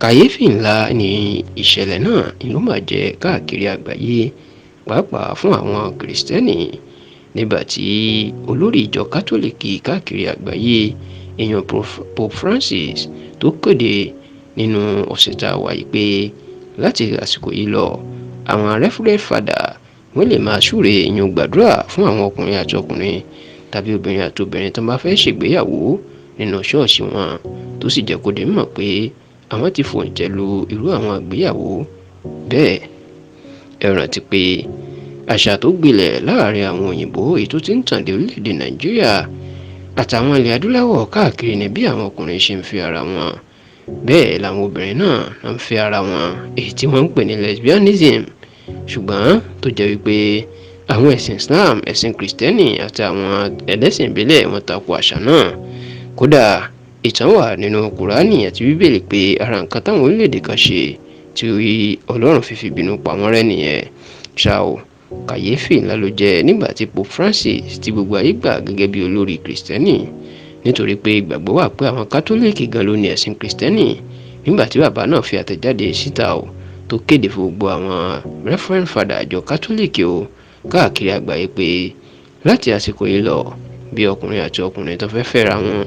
Kàyééfì ńlá ni ìṣẹ̀lẹ̀ náà ló máa jẹ́ káàkiri àgbáyé, pàápàá fún àwọn Kìrìsìtẹ́nì, nígbà tí olórí ìjọ Kátólíìkì káàkiri àgbáyé, ìyẹn Pope Francis, tó kéde nínú ọ̀sẹ̀ tá a wà yìí pé láti àsìkò yìí lọ, àwọn Reverend Father wọ́n lè máa súre, ìyẹn gbàdúrà fún àwọn ọkùnrin àti ọkùnrin tàbí obìnrin àti obìnrin tó bá fẹ́ ṣègbéyàwó nínú ṣọ́ọ̀ṣì wọn, tó sì jẹ́ kó di mímọ̀ pé àwọn ti fòǹtẹ̀ lu irú àwọn ìgbéyàwó bẹ́ẹ̀. Ẹ rántí pé àṣà tó gbilẹ̀ láàrin àwọn òyìnbó, èyí tó ti ń tàn dé orílẹ̀-èdè Nàìjíríà àtàwọn ilẹ̀ adúláwọ̀ káàkiri, ní bí àwọn ọkùnrin ṣe ń fi ara wọn, bẹ́ẹ̀ làwọn obìnrin náà ń fi ara wọn, èyí tí wọ́n ń pè ní lesbianism, ṣùgbọ́n tó jẹ́ wípé àwọn ẹ̀sìn Islam, ẹ̀sìn Kìrìsìtẹ́nì àti àwọn ẹlẹ́sìn ìbílẹ̀ wọn tako àṣà náà. Kódà, ìtàn wà nínú Kùránì àti Bíbélì pé ara nǹkan táwọn orílẹ̀-èdè kan ṣe tí Ọlọ́run fi fi bínú pa wọ́n rẹ́ nìyẹn. Ṣá o, kàyéfì ńlá ló jẹ́ nígbà tí Pope Francis, tí gbogbo ayé gbà gẹ́gẹ́ bí olórí Kìrìsìtẹ́nì, nítorí pé ìgbàgbọ́ wà pé àwọn Kátólíìkì gan ló ní ẹ̀sìn Kìrìsìtẹ́nì, nígbà tí bàbá náà fi àtẹ̀jáde síta o, tó kéde fún gbogbo àwọn Reverend Father àjọ Kátólíìkì o káàkiri àgbáyé pé láti àsìkò yìí lọ, bí ọkùnrin àti ọkùnrin tó fẹ́ fẹ́ra wọn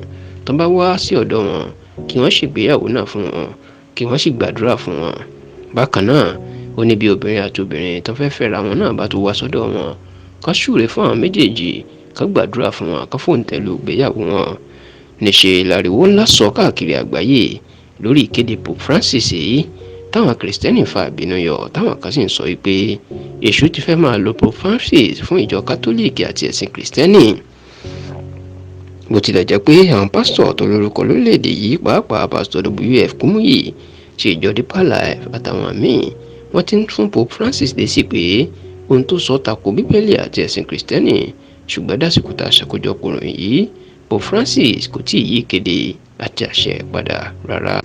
tó bá wá sí ọ̀dọ̀ wọn, kí wọ́n ṣègbéyàwó náà fún wọn, kí wọ́n sì gbàdúrà fún wọn. Bákan náà, ó ní bí obìnrin àti obìnrin tó fẹ́ fẹ́ra wọn náà bá tó wá sọ́dọ̀ wọn, ká súre fún àwọn méjèèjì, ká gbàdúrà fún wọn, ká fòǹtẹ̀ lu ìgbéyàwó wọn. Níṣe láriwo ńlá sọ káàkiri àgbáyé lórí ìkéde Pope Francis yìí, táwọn Kìrìsìtẹ́nì fa ìbínú yọ, táwọn kan sì ń sọ wípé èṣù ti fẹ́ máa lo Pope Francis fún ìjọ Kátólíìkì àti ẹ̀sìn Kìrìsìtẹ́nì. Bó tilẹ̀ jẹ́ pé àwọn pásítọ̀ tó lórúkọ lórílẹ̀‐èdè yìí, pàápàá Pásítọ̀ W.F. Kumuyi ti ìjọ Deeper Life àtàwọn míì, wọ́n ti ń fún Pope Francis lésì pé ohun tó sọ tako Bíbélì àti ẹ̀sìn Kìrìsìtẹ́nì, ṣùgbọ́n dásìkò tá a ṣàkójọpọ̀ ìròyìn yìí, Pope Francis kò tí ì yí ìkéde àti àṣẹ padà rárá.